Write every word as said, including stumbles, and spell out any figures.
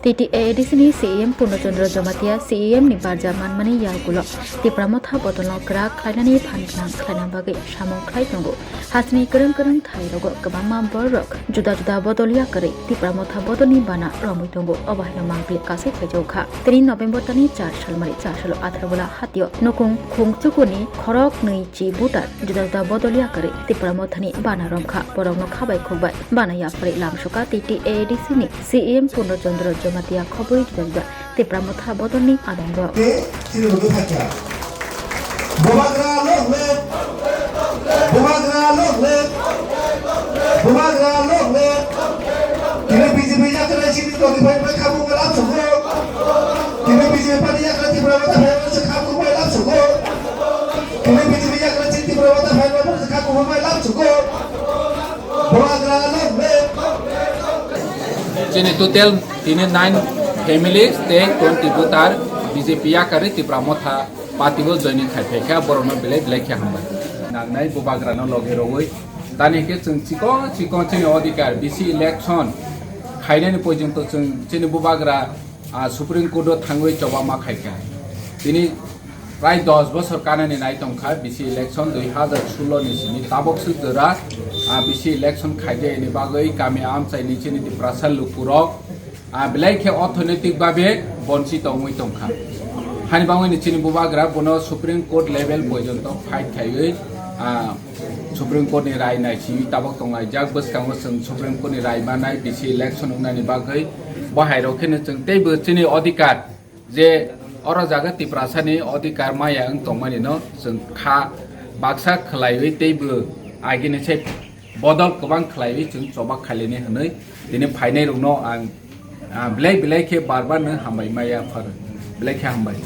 T T A A D C ni C E M Purno Chandra Jamatia C E M ni barja manmani yagulo Tipra Motha bodolno kwrak khlainani phan gwnang khlaina bagwi samung khlai tongo. Hasini kwrwng kwrwng thai rogo kwbangma bororok juda juda bodol yakarwi Tipra Motha bodolni bana romwi tongo. Obo haino mangpili kasui khaijao kha. Tini November tani char salmari char salo atharo bola hatio nukung khungchukuni khorok nwi chi butar juda juda bodol yakarwi Tipra Mothani bana romkha. Borokno khabai khukbai bana yapharwi lamsoka T T A A D C ni C E M Purno Chandra Jamatia khobwi juda juda Tipra Motha bodolni adongrok. Tei chini rwgwi thakya. Bubagra long live! Bubagra long live! Bubagra long live! Tini B J P yakra chini rwgwi phai phai khamu lam sugo. Tini B J P ni yakra Tipra Motha phai phai khamu lam sugo. Tini B J P yakra chini Tipra Motha phai phai khamu lam sugo. Bubagra long live! Chini total tini nine families tei twenty voter B J P yakarwi Tipra Motha party o joining khai phaikha, borokno belai belai khe hambai. Nangnai Bubagrano logi rogwi tani khe chwng chikon chikon chini odhikar B C election khainani porjonto chwng chini Bubagra, ah, Supreme Court o thangwi chobama khaikha. Tini prai dos bosor kanani nai tongkha B C election dui hazar sullo ni simi tabok swk jora, ah, B C election khaijani bagwi kami amchaini chini Tiprasa lukurok, ah, belai khe orthonoitik babe bonchi tongwi tongkha. Hani bagwi ni chini Bubagra bono Supreme Court level porjonto fight khaiwi, ah, Supreme Court ni rai naisingwi tabok tonglaijak. Bwskango chwng Supreme Court ni rai manai B C election wngnani bagwi bo hai rok kheno chwng teibo chini odhikar je oro jaga Tiprasani odhikar maya wng tongmani no chwng kha baksa khwlaiwi teibo agini se bodol kwbang khwlaiwi chwng choba khailini hwnwi tini phainai rokno ang, ah, belai belai khe bar bar no hambai maya phar belai khe hambai.